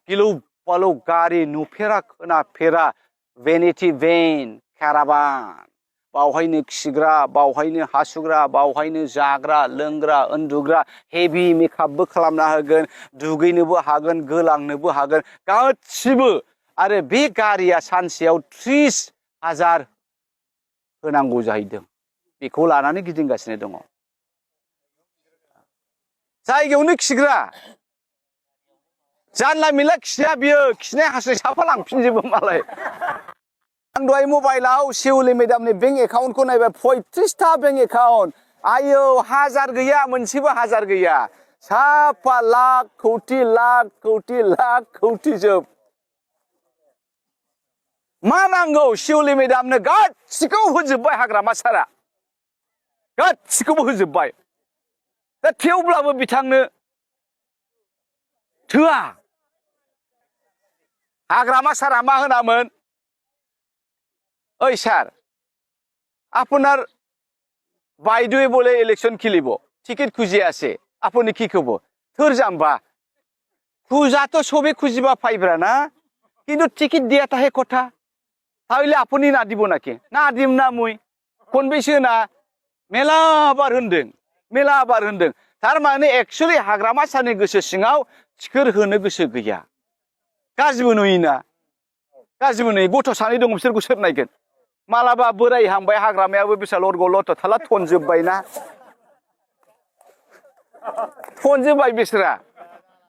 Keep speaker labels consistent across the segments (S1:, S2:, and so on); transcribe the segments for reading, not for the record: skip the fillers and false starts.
S1: गिलु बालु गारि नुफेरा खोनाफेरा भेनिटी वेन केराभान बावहायनो खिग्रा बावहायनो हासुग्रा बावहायनो जाग्रा लोंग्रा उन्दुग्रा हेभि मेकआपबो खालामना होगोन दुगैनोबो हागोन गोलांनोबो हागोन गासिबो आरो बे गारिया सानसेयाव 30,000 होनांगौ जाहैदों बेखौ लानानै गिदिंगासिनो दङ जायगायावनो खिग्रा जानला मिला खिया बियो खिनाय हासुनाय साफा लांफिनजोबो मालाय आं दहाय मबाइलाव शिउली मेडामनि बेंक एकाउन्टखौ नायबाय 35टा बेंक एकाउन्ट आयौ 1000 गैया मोनसेबो 1000 गैया साफा लाख कौटि जोब मा नांगौ शिउली मेडामनो गासिखौ होजोबबाय हाग्रामा सारा गासिखौबो होजोबबाय दा थेवब्लाबो बिथांनो थोआ हाग्रामा सारा मा होनामोन ओइ স্যার আপনার বাইদুয়ে বলে ইলেকশন খেলিব টিকিট খুঁজে আছে আপনি কি করব থর জাম্বা খুঁজা তো সবে খুঁজিবা পাইব্রা না কিন্তু টিকিট দিয়া তাহে কথা তাহলে আপনি না দিব নাকি না দিম না মুই কোন বেশি না মেলাবার होनदों थारमाने एक्चुअली हाग्रामा सारनि गोसो सिङाव टिकिट होनो गोसो गैया गाज्रिबो नुयोना गाज्रिबो नुयो गथ' सानै दं बिसोरखौ सोर नायगोन मालाबा बोराय हांबाय हाग्रामायाबो बिसा लरग' लथ' थाला थनजोबबायना थनजोबबाय बिसोरा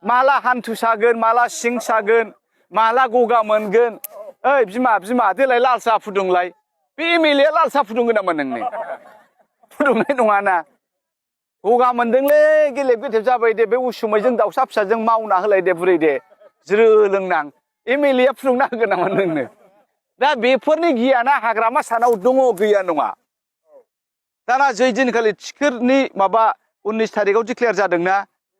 S1: माला हान्थु सागोन माला सिं सागोन माला गगा मोनगोन ओइ बिमा देलाय लाल साहा फुदुंलाय बे एमएलए लाल साहा फुदुंगोन नामा नोंनो फुदुंनाय नङाना गगा मोनदोंलै गेलेब गेथेब जाबाय दे बे उसुमैजों दाउसा फिसाजों मावना होलाय दे बुरै दे ज्रो लोंनां एमएलए फुदुंना होगोन नामा नोंनो दा बेफोरनि गियाना हाग्रामा सानाव दङ गैया नङा दाना जै दिनखालि टिकिटनि माबा 19 थारिखआव डिक्लेयार जादोंना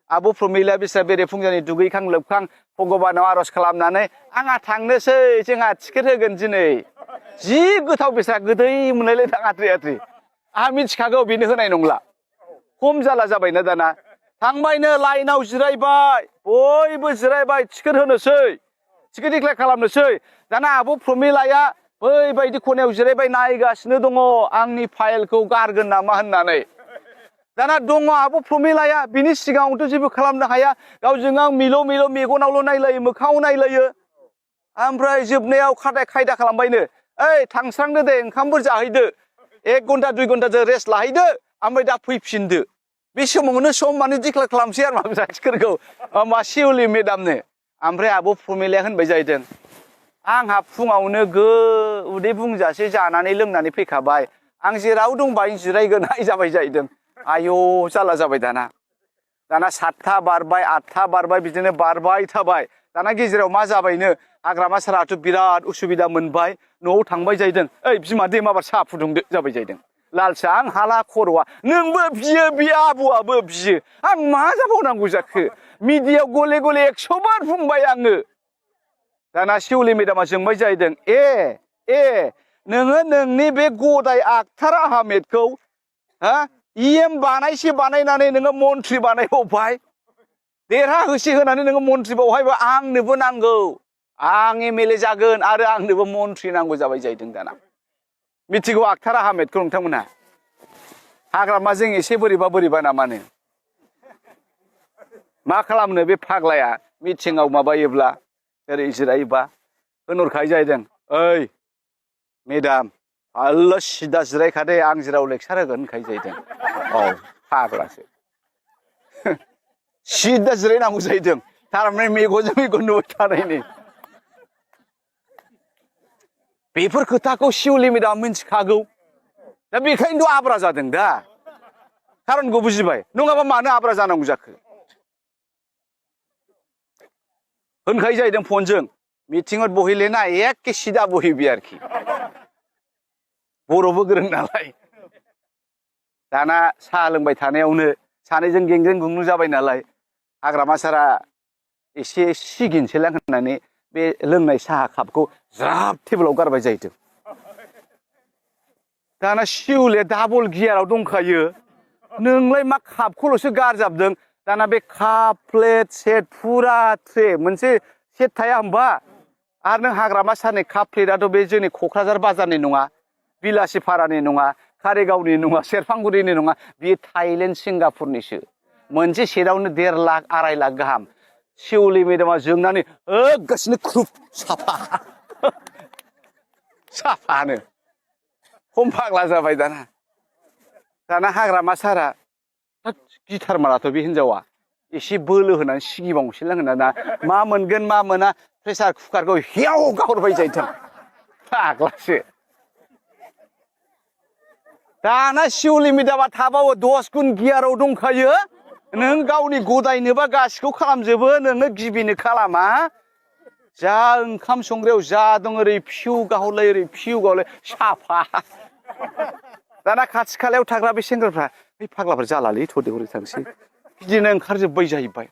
S1: आब' प्रमिला बिस्रा बेरे फुंजानि दुगैखां लोबखां भगबानाव आरज खालामनानै आंहा थांनोसै जोंहा टिकिट होगोन दिनै जि गोथाव बिस्रा गोदै मोनलायलायदों आद्रि आंहा मिथिखागौ बेनो होनाय नंला खम जाला जाबायना दाना थांबायनो लाइनाव जिरायबाय बयबो जिरायबाय टिकिट होनोसै टिकिट डिक्लेयार खालामनोसै दाना आब' प्रमिलाया बैबायदि खनायाव जिरायबाय नायगासिनो दङ आंनि फाइलखौ गारगोन नामा होननानै दाना दङ आब' प्रमिलाया बिनि सिगाङावथ' जेबो खालामनो हाया गावजों गाव मिल' मेगनावल' नायलायो मोखाङाव नायलायो ओमफ्राय जोबनायाव खायदा खालामबायनो ओइ थांस्रांदो दे ओंखामफोर जाहैदो 1 घन्टा 2 घन्टासो रेस्ट लाहैदो ओमफ्राय दा फैफिनदो बे समावनो सम माने डिक्लेयार खालामसै आरो माबा टिकिटखौ मा शिउली मेडामनो ओमफ्राय आब' प्रमिलाया होनबाय जाहैदों आंहा फुङावनो उदै बुंजासे जानानै लोंनानै फैखाबाय आं जेराव दं बाहाय जिरायगोन जाबाय जाहैदों आयौ जाला जाबाय दाना 7था बारबाय 8था बारबाय बिदिनो बारबाय थाबाय दाना गेजेराव मा जाबायनो हाग्रामा साराथ' बिराद उसुबिदा मोनबाय न'आव थांबाय जाहैदों ओइ बिमा दे माबार साहा फुदुंदो जाबाय जाहैदों लाल साहा आं हाला खर'आ नोंबो बियो बे आबौआबो बियो आं मा जाबावनांगौ जाखो मिडियायाव गले 100 बार बुंबाय आङो दाना शिउली मेडामा जोंबाय जाहैदों नोङो नोंनि बे गदाय आखतार आहमेदखौ हा इएम बानायनानै नोङो मन्थ्रि बानायबावबाय देरहा होसे होनानै नोङो मन्थ्रि बावहायबा आंनोबो नांगौ आं एमएलए जागोन आरो आंनोबो मन्थ्रि नांगौ जाबाय जाहैदों दाना मिथिगौ आखतार आहमेदखौ नोंथांमोनहा हाग्रामाजों एसे बोरैबा नामानो मा खालामनो बे फाग्लाया मिथिङाव माबायोब्ला ओरै जिरायोबा होनहरखायो जाहैदों ओइ मेडाम आल्ला सिदा जिरायखादे आं जेराव लेक्सार होगोन होनखायो जाहैदों औ फाग्लासो सिदा जिरायनांगौ जाहैदों थारमाने मेगनजों मेगन नुबाय थानायनि बेफोर खोथाखौ शिउली मेडाम मिथिखागौ दा बेखायनोथ' आब्रा जादों दा खारनखौ बुजिबाय नङाबा मानो आब्रा जानांगौ जाखो होनखायो जाहैदों फनजों मिटिङाव बहिलेना एखे सिदा बहिबि आरोखि बर'बो गोरों नालाय दाना साहा लोंबाय थानायावनो सानैजों गेंग्रें गुंग्रुं जाबाय नालाय हाग्रामा सारा एसे सिगिनसैलां होननानै बे लोंनाय साहा कापखौ ज्राब टेबोलाव गारबाय जाहैदों दाना शिउलीया डाबल गियाराव दंखायो नोंलाय मा कापखौल'सो गारजाबदों दाना बे काप प्लेट सेट फुरा ट्रे मोनसे सेट थाया होमबा आरो नों हाग्रामा सारनि काप प्लेटआथ' बे जोंनि क'क्राझार बाजारनि नङा बिलासिपारानि नङा कारिगावनि नङा सेरफांगुरिनि नङा बेयो थाइलेण्ड सिंगापुरनिसो मोनसे सेटआवनो 1.5 लाख 2.5 लाख गाहाम शिवली मेदामा जोंनानै होगासिनो ख्रुब साफा साफानो खम फाग्ला जाबाय दाना हाग्रामा सारा गिथार माराथ' बे हिनजावा एसे बोलो होनानै सिगिबावनोसैलां होनना मा मोनगोन मा मोना प्रेसार कुकारखौ हेव गाहरबाय जाहैथों फाग्लासो दाना शिवली मेदामा थाबावो 10 गुन गियाराव दंखायो नों गावनि गदायनोबा गासिखौ खालामजोबो नोङो गिबिनो खालामा जा ओंखाम संग्रायाव जा दं ओरै फिउ गाहरलाय ओरै फिउ गाहरलाय साफा दाना खाथि खालायाव थाग्रा बे सेंग्राफ्रा बे फाग्लाफोर जालालै थ'दे हरै थांसै बिदिनो ओंखारजोब्बाय जाहैबाय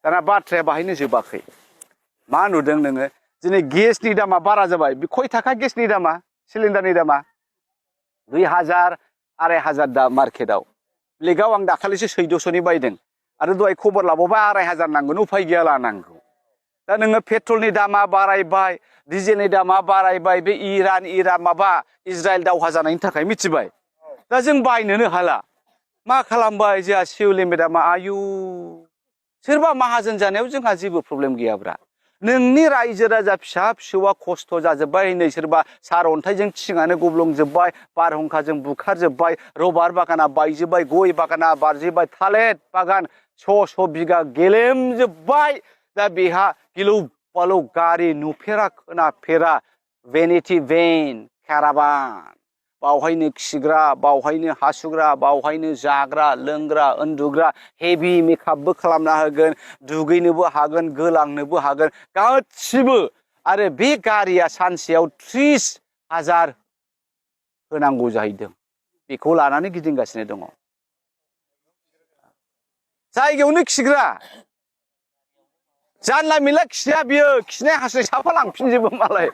S1: दाना बाथ्राया बाहायनो जोबाखै मा नुदों नोङो दिनै गेसनि दामा बारा जाबाय खय थाखा गेसनि दामा सिलिन्डारनि दामा 2000 2500 दा मार्केटआव ब्लेकआव आं दाखालिसो 1400नि बायदों आरो दहाय खबर लाबावबाय 2500 नांगोन उफाय गैया लानांगौ दा नोङो पेट्रलनि दामा बारायबाय डिजेलनि दामा बारायबाय बे इरान माबा इजराइल दावहा जानायनि थाखाय मिथिबाय दा जों बायनोनो हाला मा खालामबाय जोंहा शिवली मेदामा आयु सोरबा माहाजोन जानायाव जोंहा जेबो प्रब्लेम गैयाब्रा नोंनि रायजो राजा फिसा फिसौआ खस्थ' जाजोब्बाय नै सोरबा सारअन्थाइजों थिङानो गब्लंजोब्बाय बारहुंखाजों बुखारजोब्बाय रबार बागाना बायजोब्बाय गय बागाना बारजोब्बाय थालिर बागान 100 बिगा गेलेमजोब्बाय दा बेहा गिलौ बालौ गारि नुफेरा खोनाफेरा भेनिटि भेन केराभान बावहायनो खिग्रा बावहायनो हासुग्रा बावहायनो जाग्रा लोंग्रा उन्दुग्रा हेभि मेकआपबो खालामना होगोन दुगैनोबो हागोन गोलांनोबो हागोन गासिबो आरो बे गारिया सानसेयाव 30,000 होनांगौ जाहैदों बेखौ लानानै गिदिंगासिनो दङ जायगायावनो खिग्रा जानला मेनला खिया बियो खिनाय हासुनाय साफा लांफिनजोबो मालाय